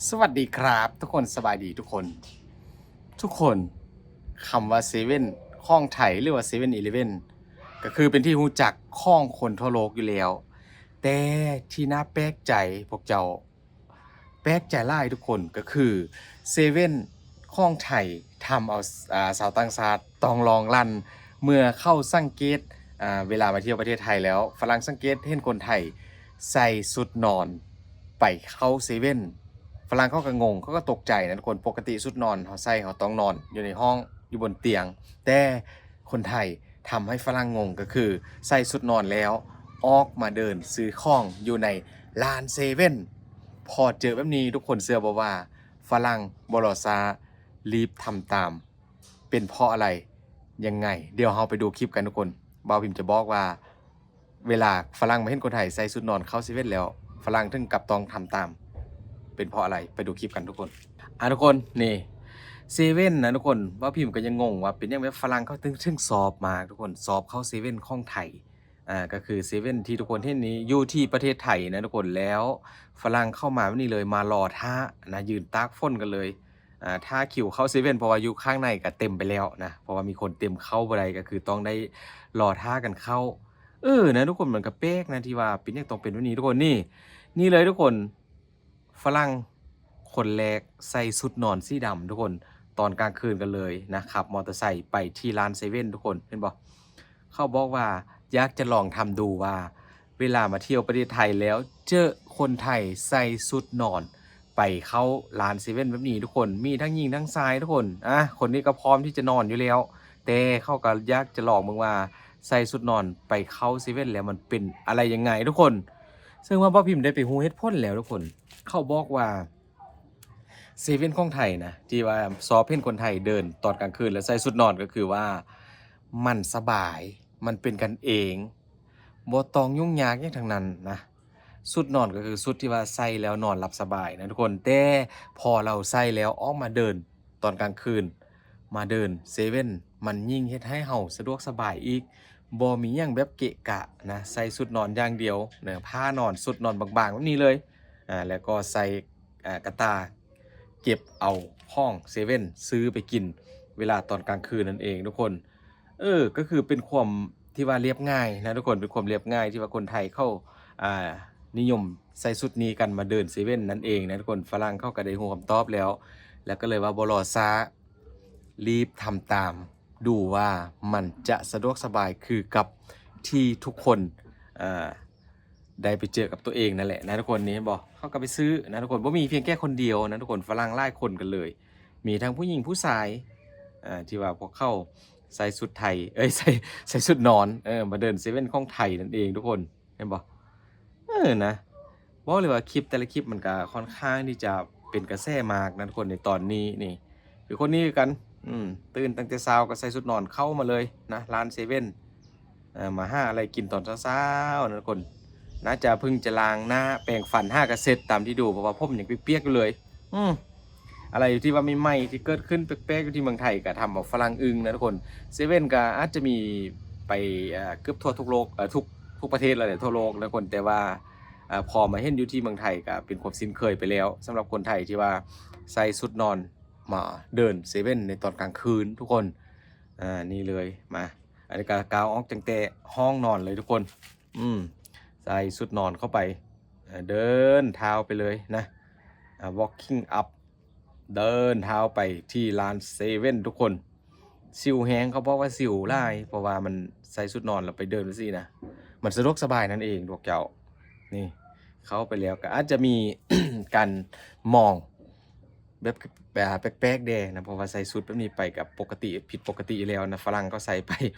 ສະຫວັດດີຄັບທຸກຄົນ ສະບາຍດີທຸກຄົນ. ທຸກຄົນ ຄຳວ່າເຊເວັ່ນຂອງໄທ ຫຼືວ່າເຊເວັ່ນອີເລເວັ່ນ ກໍຄືເປັນທີ່ຮູ້ຈັກຂອງຄົນທົ່ວໂລກຢູ່ແລ້ວ. ແຕ່ທີ່ໜ້າແປກໃຈ ພວກເຈົ້າ ແປກໃຈຫຼາຍທຸກຄົນ ກໍຄືເຊເວັ່ນຂອງໄທທຳເອົາ ອາ ຊາວຕ່າງຊາດຕ້ອງລອງລັນ ເມື່ອເຂົາສັງເກດ ອາ ເວລາມາທ່ຽວປະເທດໄທແລ້ວ ຝຣັ່ງສັງເກດເຫັນຄົນໄທໃສ່ຊຸດນອນໄປເຂົ້າເຊເວັ່ນ ຝຣັ່ງເຂົາກໍງົງ ເຂົາກໍຕົກໃຈນະທຸກຄົນ. ປົກກະຕິຊຸດນອນເຮົາໃສ່ ເຮົາຕ້ອງນອນຢູ່ໃນຫ້ອງ ຢູ່ບົນຕຽງ ແຕ່ຄົນໄທ ທຳໃຫ້ຝຣັ່ງງົງ ກໍຄືໃສ່ຊຸດນອນແລ້ວ ອອກມາເດີນຊື້ຂອງຢູ່ໃນຮ້ານເຊເວັ່ນ. ພໍເຈີແບບນີ້ ທຸກຄົນເຊື່ອບໍ່ວ່າຝຣັ່ງບໍ່ລໍຊ້າ ລີບທຳຕາມ. ເປັນເພາະອະໄລ? ຍັງໄງ? ດຽວເຮົາໄປດູຄລິບກັນທຸກຄົນ. ບ່າວພິມຈະບອກວ່າ ເວລາຝຣັ່ງມາເຫັນຄົນໄທໃສ່ຊຸດນອນເຂົ້າເຊເວັ່ນແລ້ວ ຝຣັ່ງເຖິງກັບຕ້ອງທຳຕາມ. ເປັນເພາະອະໄລ? ໄປດູຄລິບກັນທຸກຄົນ. ອາ ທຸກຄົນ ນີ້ ເຊເວັ່ນນະທຸກຄົນ. ບ່າວພິມກໍຍັງງົງວ່າເປັນຫຍັງແບບຝຣັ່ງເຂົາເຖິງ ເຖິງຊອບມາກທຸກຄົນ ຊອບເຂົ້າເຊເວັ່ນຂອງໄທ. ອາ ກໍຄືເຊເວັ່ນທີ່ທຸກຄົນເຫັນນີ້ຢູ່ທີ່ປະເທດໄທນະທຸກຄົນ. ແລ້ວຝຣັ່ງເຂົ້າມາແບບນີ້ເລີຍ ມາລໍຖ້ານະ ຢືນຕາກຝົນກັນເລີຍ ອາ ຖ້າຄິວເຂົ້າເຊເວັ່ນ ເພາະວ່າຢູ່ຂ້າງໃນກໍເຕັມໄປແລ້ວນະ ເພາະວ່າມີຄົນເຕັມ ເຂົ້າບໍ່ໄດ້ ກໍຄືຕ້ອງໄດ້ລໍຖ້າກັນເຂົ້າ. ເອີ ນະທຸກຄົນ ມັນກໍແປກນະທີ່ວ່າເປັນຫຍັງຕ້ອງເປັນແບບນີ້ທຸກຄົນ. ນີ້ ນີ້ເລີຍທຸກຄົນ ຝຣັ່ງຄົນແລກໃສ່ຊຸດນອນສີດຳທຸກຄົນ ຕອນກາງຄືນກັນເລີຍນະ ຂັບມໍເຕີໄຊໄປທີ່ຮ້ານເຊເວັ່ນທຸກຄົນ. ເຫັນບໍ່? ເຂົາບອກວ່າຢາກຈະລອງທຳດູວ່າ ເວລາມາທ່ຽວປະເທດໄທແລ້ວ ເຈີຄົນໄທໃສ່ຊຸດນອນໄປເຂົ້າຮ້ານເຊເວັ່ນແບບນີ້ທຸກຄົນ ມີທັງຍິງທັງຊາຍທຸກຄົນ. ອາ ຄົນນີ້ກໍພ້ອມທີ່ຈະນອນຢູ່ແລ້ວ ແຕ່ເຂົາກໍຢາກຈະລອງເບິ່ງວ່າ ໃສ່ຊຸດນອນໄປເຂົ້າເຊເວັ່ນແລ້ວມັນເປັນອະໄລຍັງໄງທຸກຄົນ. ເຊິ່ງວ່າບ່າວພິມໄດ້ໄປຮູ້ເຫດຜົນແລ້ວທຸກຄົນ. ເຂົາບອກວ່າ ເຊເວັ່ນຂອງໄທນະ ທີ່ວ່າຊອບເຫັນຄົນໄທເດີນຕອນກາງຄືນແລ້ວໃສ່ຊຸດນອນ ກໍຄືວ່າມັນສະບາຍ ມັນເປັນກັນເອງ ບໍ່ຕ້ອງຫຍຸ້ງຍາກຫຍັງທັງນັ້ນນະ. ຊຸດນອນກໍຄືຊຸດທີ່ວ່າໃສ່ແລ້ວນອນຫຼັບສະບາຍນະທຸກຄົນ. ແຕ່ພໍເຮົາໃສ່ແລ້ວອອກມາເດີນຕອນກາງຄືນ ມາເດີນເຊເວັ່ນ ມັນຍິ່ງເຮັດໃຫ້ເຮົາສະດວກສະບາຍອີກ ບໍ່ມີຫຍັງແບບເກະກະນະ. ໃສ່ຊຸດນອນຢ່າງດຽວນະ ຜ້ານອນ ຊຸດນອນບາງໆແບບນີ້ເລີຍ ອາ ແລ້ວກໍໃສ່ ອາ ກະຕ່າເກັບເອົາຂອງເຊເວັ່ນ ຊື້ໄປກິນເວລາຕອນກາງຄືນນັ້ນເອງທຸກຄົນ. ເອີ ກໍຄືເປັນຄວາມທີ່ວ່າລຽບງ່າຍນະທຸກຄົນ ເປັນຄວາມລຽບງ່າຍທີ່ວ່າຄົນໄທເຂົາ ອາ ນິຍົມໃສ່ຊຸດນີ້ກັນມາເດີນເຊເວັ່ນນັ້ນເອງນະທຸກຄົນ. ຝຣັ່ງເຂົາກໍໄດ້ຮູ້ຄຳຕອບແລ້ວ ແລ້ວກໍເລີຍວ່າບໍ່ລໍຊ້າ ລີບທຳຕາມ ດູວ່າມັນຈະສະດວກສະບາຍຄືກັບທີ່ທຸກຄົນ ເອີ ໄດ້ໄປເຈີກັບຕົວເອງນັ້ນແຫຼະນະທຸກຄົນ. ນີ້ເຫັນບໍ່? ເຂົາກໍໄປຊື້ນະທຸກຄົນ ບໍ່ມີພຽງແຕ່ຄົນດຽວນະທຸກຄົນ ຝຣັ່ງຫຼາຍຄົນກັນເລີຍ ມີທັງຜູ້ຍິງຜູ້ຊາຍ ເອີ ທີ່ວ່າພວກເຂົາໃສ່ຊຸດໄທ ເອີຍ ໃສ່ ໃສ່ຊຸດນອນ ເອີ ມາເດີນເຊເວັ່ນຂອງໄທນັ້ນເອງທຸກຄົນ. ເຫັນບໍ່? ເອີ ນະ ບອກເລີຍວ່າຄລິບແຕ່ລະຄລິບມັນກະຄ່ອນຂ້າງທີ່ຈະເປັນກະແສມາກນະທຸກຄົນໃນຕອນນີ້ນີ້. ຄືຄົນນີ້ຄືກັນ ອືມ ຕື່ນຕັ້ງແຕ່ເຊົ້າກໍໃສ່ຊຸດນອນເຂົ້າມາເລີຍນະ ຮ້ານເຊເວັ່ນ ເອີ ມາຫາອະໄລກິນຕອນເຊົ້າໆນະທຸກຄົນ. ໜ້າຈະເພິ່ງຈະລ້າງໜ້າແປງຟັນ ຫາກະເຊັດຕາມທີ່ດູ ເພາະວ່າຜົມຍັງປຽກໆຢູ່ເລີຍ. ອືມ ອະໄລທີ່ວ່າໃໝ່ໆທີ່ເກີດຂຶ້ນແປກໆຢູ່ທີ່ເມືອງໄທ ກະທຳເອົາຝຣັ່ງອຶ້ງນະທຸກຄົນ. ເຊເວັ່ນກະອາດຈະມີໄປ ເອີ ເກືອບທົ່ວທຸກໂລກ ເອີ ທຸກ ທຸກປະເທດແລ້ວແຫຼະ ທົ່ວໂລກນະທຸກຄົນ. ແຕ່ວ່າ ເອີ ພໍມາເຫັນຢູ່ທີ່ເມືອງໄທ ກະເປັນຄວາມຊິນເຄີຍໄປແລ້ວ ສຳລັບຄົນໄທທີ່ວ່າໃສ່ຊຸດນອນມາເດີນເຊເວັ່ນໃນຕອນກາງຄືນທຸກຄົນ. ອາ ນີ້ເລີຍ ມາ ອັນນີ້ກະກ້າວອອກຕັ້ງແຕ່ຫ້ອງນອນເລີຍທຸກຄົນ. ອືມ ໃສ່ຊຸດນອນເຂົ້າໄປ ເດີນເທົ້າໄປເລີຍນະ walking up ເດີນເທົ້າໄປທີ່ຮ້ານເຊເວັ່ນທຸກຄົນ. ສິວແຮງ ເຂົາບອກວ່າສິວຫຼາຍ ເພາະວ່າມັນໃສ່ຊຸດນອນແລ້ວໄປເດີນຈັ່ງຊີ້ນະ ມັນສະດວກສະບາຍນັ້ນເອງພວກເຈົ້າ. ນີ້ ເຂົ້າໄປແລ້ວກໍອາດຈະມີການມອງ ແບບ ແບບແປກໆແດ່ນະ ເພາະວ່າໃສ່ຊຸດແບບນີ້ໄປກໍປົກກະຕິ ຜິດປົກກະຕິຢູ່ແລ້ວນະ ຝຣັ່ງກໍໃສ່ໄປ.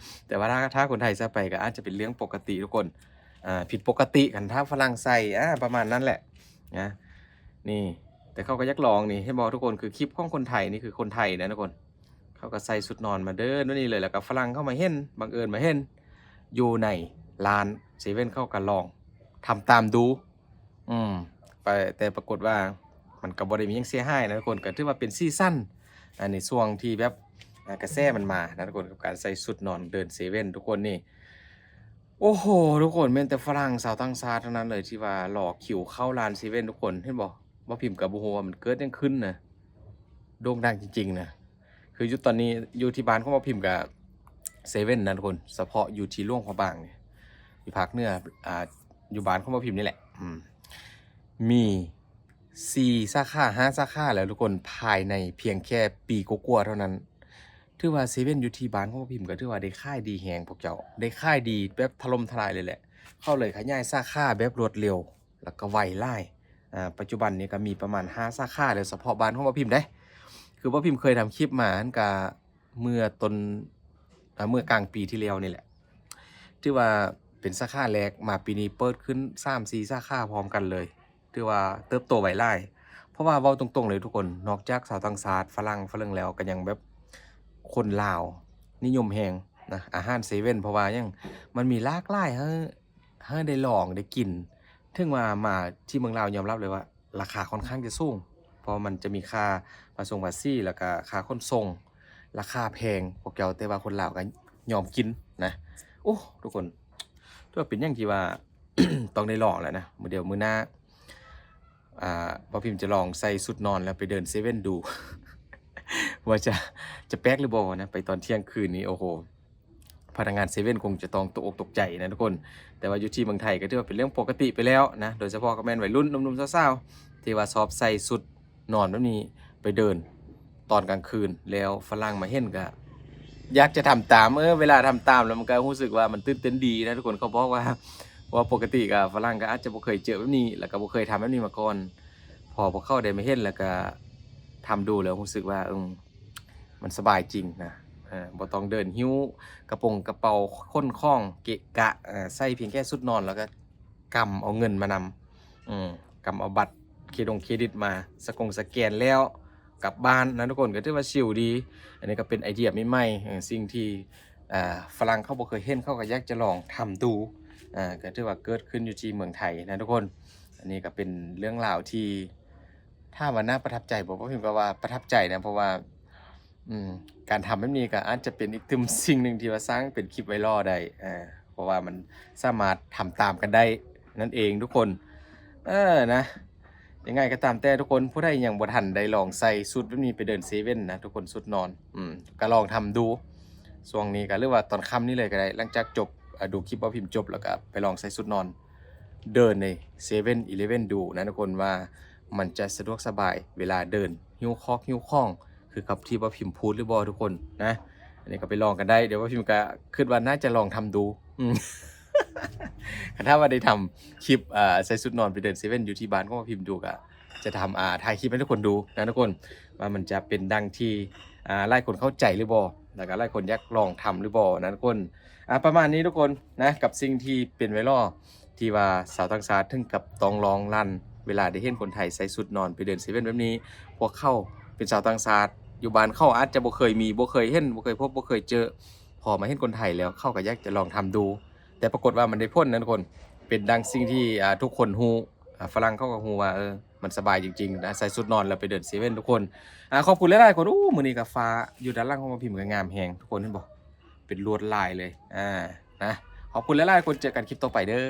ແຕ່ວ່າຖ້າ ຖ້າຄົນໄທໃສ່ໄປກໍອາດຈະເປັນເລື່ອງປົກກະຕິທຸກຄົນ ອາ ຜິດປົກກະຕິ ຄັນຖ້າຝຣັ່ງໃສ່ ອາ ປະມານນັ້ນແຫຼະນະ. ນີ້ ແຕ່ເຂົາກໍຢາກລອງນີ້ ເຫັນບໍ່ທຸກຄົນ? ຄືຄລິບຂອງຄົນໄທນີ້ ຄືຄົນໄທນະທຸກຄົນ ເຂົາກໍໃສ່ຊຸດນອນມາເດີນແບບນີ້ເລີຍ ແລ້ວກໍຝຣັ່ງເຂົາມາເຫັນ ບັງເອີນມາເຫັນຢູ່ໃນຮ້ານເຊເວັ່ນ ເຂົາກໍລອງທຳຕາມດູ. ອືມ ໄປ ແຕ່ປາກົດວ່າມັນກໍບໍ່ໄດ້ມີຫຍັງເສຍຫາຍນະທຸກຄົນ ກໍຖືວ່າເປັນສີສັນ ອາ ໃນຊ່ວງທີ່ແບບ ອາ ກະແສມັນມານະທຸກຄົນ ກັບການໃສ່ຊຸດນອນເດີນເຊເວັ່ນທຸກຄົນນີ້. ໂອ້ໂຫ ທຸກຄົນ ແມ່ນແຕ່ຝຣັ່ງ ຊາວຕ່າງຊາດທັງນັ້ນເລີຍ ທີ່ວ່າລໍຄິວເຂົ້າຮ້ານເຊເວັ່ນທຸກຄົນ ເຫັນບໍ່? ບໍ່ພິມກໍບໍ່ຮູ້ວ່າມັນເກີດຫຍັງຂຶ້ນນະ ໂດ່ງດັງຈິງໆນະ. ຄືຢູ່ຕອນນີ້ຢູ່ທີ່ບ້ານຂອງບໍ່ພິມກໍເຊເວັ່ນນະທຸກຄົນ ສະເພາະຢູ່ທີ່ຫຼວງພະບາງນີ້ ຢູ່ພາກເໜືອ ອ່າ ຢູ່ບ້ານຂອງບໍ່ພິມນີ້ແຫຼະ ອືມ ມີສີ່ສາຂາ ຫ້າສາຂາແລ້ວທຸກຄົນ ພາຍໃນພຽງແຄ່ປີກວ່າໆເທົ່ານັ້ນ. ຖືວ່າເຊເວັ່ນຢູ່ທີ່ບ້ານຂອງບໍ່ພິມກໍຖືວ່າໄດ້ຂາຍດີແຮງພວກເຈົ້າ ໄດ້ຂາຍດີແບບຖະຫຼົ່ມທະລາຍເລີຍແຫຼະ ເຂົາເລີຍຂະຫຍາຍສາຂາແບບລວດເລັວ ແລ້ວກໍໄວຫຼາຍ. ອາ ປັດຈຸບັນນີ້ກໍມີປະມານຫ້າສາຂາແລ້ວ ສະເພາະບ້ານຂອງບໍ່ພິມເດ້. ຄືບໍ່ພິມເຄີຍທຳຄລິບມາຫັ້ນກະເມື່ອຕົ້ນ ອາ ເມື່ອກາງປີທີ່ແລ້ວນີ້ແຫຼະ ຖືວ່າເປັນສາຂາແລກ ມາປີນີ້ເປີດຂຶ້ນສາມສີ່ສາຂາພ້ອມກັນເລີຍ. ຖືວ່າເຕີບໂຕໄວຫຼາຍ ເພາະວ່າເວົ້າຕົງໆເລີຍທຸກຄົນ ນອກຈາກຊາວຕ່າງຊາດ ຝຣັ່ງ ຝຣັ່ງແລ້ວ ກໍຍັງແບບຄົນລາວນິຍົມແຮງນະ ອາຫານເຊເວັ່ນ ເພາະວ່າຫຍັງ ມັນມີຫຼາກຫຼາຍໃຫ້ ໃຫ້ໄດ້ລອງໄດ້ກິນ. ເຖິງວ່າມາທີ່ເມືອງລາວຍອມຮັບເລີຍວ່າລາຄາຄ່ອນຂ້າງຈະສູງ ເພາະມັນຈະມີຄ່າພາສົງພາສີ ແລ້ວກະຄ່າຂົນສົ່ງ ລາຄາແພງພວກເຈົ້າ ແຕ່ວ່າຄົນລາວກໍຍອມກິນນະ. ໂອ້ ທຸກຄົນ ຖືວ່າເປັນຫຍັງທີ່ວ່າ ຕ້ອງໄດ້ລອງແລ້ວນະ. ມື້ດຽວມື້ໜ້າ ອ່າ ບໍ່ພິມຈະລອງໃສ່ຊຸດນອນແລ້ວໄປເດີນເຊເວັ່ນດູ ວ່າຈະ ຈະແປກຫຼືບໍ່ນະ. ໄປຕອນທ່ຽງຄືນນີ້ ໂອ້ໂຫ ພະນັກງານເຊເວັ່ນຄົງຈະຕ້ອງຕົກອົກຕົກໃຈນະທຸກຄົນ. ແຕ່ວ່າຢູ່ທີ່ເມືອງໄທກໍຖືວ່າເປັນເລື່ອງປົກກະຕິໄປແລ້ວນະ ໂດຍສະເພາະກໍແມ່ນໄວລຸ້ນ ໜຸ່ມໆ ສາວໆ ທີ່ວ່າຊອບໃສ່ຊຸດນອນແບບນີ້ໄປເດີນຕອນກາງຄືນ ແລ້ວຝຣັ່ງມາເຫັນກໍຢາກຈະທຳຕາມ. ເອີ ເວລາທຳຕາມແລ້ວມັນກໍຮູ້ສຶກວ່າມັນຕື່ນເຕັ້ນດີນະທຸກຄົນ. ເຂົາບອກວ່າ ເພາະວ່າປົກກະຕິກໍຝຣັ່ງກໍອາດຈະບໍ່ເຄີຍເຈີແບບນີ້ ແລ້ວກໍບໍ່ເຄີຍທຳແບບນີ້ມາກ່ອນ. ພໍພວກເຂົາໄດ້ມາເຫັນແລ້ວກໍທຳດູແລ້ວຮູ້ສຶກວ່າ ເອີ ມັນສະບາຍຈິງນະ ເອີ ບໍ່ຕ້ອງເດີນຫິ້ວກະປົງກະເປົາ ຂົນຂອງເກະກະ ເອີ ໃສ່ພຽງແຄ່ຊຸດນອນ ແລ້ວກໍກຳເອົາເງິນມານຳ ອືມ ກຳເອົາບັດເຄດົງເຄດິດມາ ສະກົງສະແກນແລ້ວກັບບ້ານນະທຸກຄົນ ກໍຖືວ່າຊິວດີ. ອັນນີ້ກໍເປັນໄອເດຍໃໝ່ໆ ເອີ ສິ່ງທີ່ ອ່າ ຝຣັ່ງເຂົາບໍ່ເຄີຍເຫັນ ເຂົາກໍຢາກຈະລອງທຳດູ ອ່າ ກໍຖືວ່າເກີດຂຶ້ນຢູ່ທີ່ເມືອງໄທນະທຸກຄົນ. ອັນນີ້ກໍເປັນເລື່ອງລາວທີ່ ຖາມວ່າໜ້າປະທັບໃຈບໍ່? ບໍ່ພິມກໍວ່າປະທັບໃຈນະ ເພາະວ່າ ອືມ ການທຳແບບນີ້ກໍອາດຈະເປັນອີກຕື່ມສິ່ງໜຶ່ງທີ່ວ່າສ້າງເປັນຄລິບໄວຣັລໄດ້ ເອີ ເພາະວ່າມັນສາມາດທຳຕາມກັນໄດ້ນັ້ນເອງທຸກຄົນ. ເອີ ນະ ຍັງໄງກໍຕາມແຕ່ທຸກຄົນ ຜູ້ໃດຍັງບໍ່ທັນໄດ້ລອງໃສ່ຊຸດແບບນີ້ໄປເດີນເຊເວັ່ນນະທຸກຄົນ ຊຸດນອນ ອືມ ກໍລອງທຳດູ ຊ່ວງນີ້ກໍ ຫຼືວ່າຕອນຄ່ຳນີ້ເລີຍກໍໄດ້ ຫຼັງຈາກຈົບ ອ່າ ດູຄລິບບໍ່ພິມຈົບ ແລ້ວກໍໄປລອງໃສ່ຊຸດນອນ ເດີນໃນເຊເວັ່ນອີເລເວັ່ນດູນະທຸກຄົນ ວ່າມັນຈະສະດວກສະບາຍເວລາເດີນຫິ້ວຄອກຫິ້ວຂອງ ຄືກັບທີ່ບໍ່ພິມພູດຫຼືບໍ່ທຸກຄົນນະ. ອັນນີ້ກໍໄປລອງກັນໄດ້ ດຽວບໍ່ພິມກໍຄິດວ່າໜ້າຈະລອງທຳດູ ອືມ ຄັນຖ້າວ່າໄດ້ທຳຄລິບ ເອີ ໃສ່ຊຸດນອນໄປເດີນເຊເວັ່ນຢູ່ທີ່ບ້ານຂອງບໍ່ພິມດູ ກໍຈະທຳ ອ່າ ຖ່າຍຄລິບໃຫ້ທຸກຄົນດູນະທຸກຄົນ ວ່າມັນຈະເປັນດັ່ງທີ່ ອ່າ ຫຼາຍຄົນເຂົ້າໃຈຫຼືບໍ່ ແລ້ວກໍຫຼາຍຄົນຢາກລອງທຳຫຼືບໍ່ນະທຸກຄົນ. ອ່າ ປະມານນີ້ທຸກຄົນນະ ກັບສິ່ງທີ່ເປັນໄວຣັລ ທີ່ວ່າຊາວຕ່າງຊາດເຖິງກັບຕ້ອງຮ້ອງລັ່ນ ເວລາໄດ້ເຫັນຄົນໄທໃສ່ຊຸດນອນໄປເດີນເຊເວັ່ນແບບນີ້. ພວກເຂົາເປັນຊາວຕ່າງຊາດ ຢູ່ບ້ານເຂົາອາດຈະບໍ່ເຄີຍມີ ບໍ່ເຄີຍເຫັນ ບໍ່ເຄີຍພົບ ບໍ່ເຄີຍເຈີ ພໍມາເຫັນຄົນໄທແລ້ວ ເຂົາກໍຢາກຈະລອງທຳດູ. ແຕ່ປາກົດວ່າມັນໄດ້ຜົນນະທຸກຄົນ ເປັນດັ່ງສິ່ງທີ່ ອ່າ ທຸກຄົນຮູ້ ອ່າ ຝຣັ່ງເຂົາກໍຮູ້ວ່າ ເອີ ມັນສະບາຍຈິງໆນະ ໃສ່ຊຸດນອນແລ້ວໄປເດີນເຊເວັ່ນທຸກຄົນ. ອ່າ ຂອບຄຸນຫຼາຍໆຄົນ. ໂອ້ ມື້ນີ້ກໍຟ້າຢູ່ດ້ານຫຼັງຂອງບໍ່ພິມກໍງາມແຮງ ທຸກຄົນເຫັນບໍ່? ເປັນລວດລາຍເລີຍ ອ່າ ນະ ຂອບຄຸນຫຼາຍໆຄົນ. ເຈີກັນຄລິບຕໍ່ໄປເດີ້.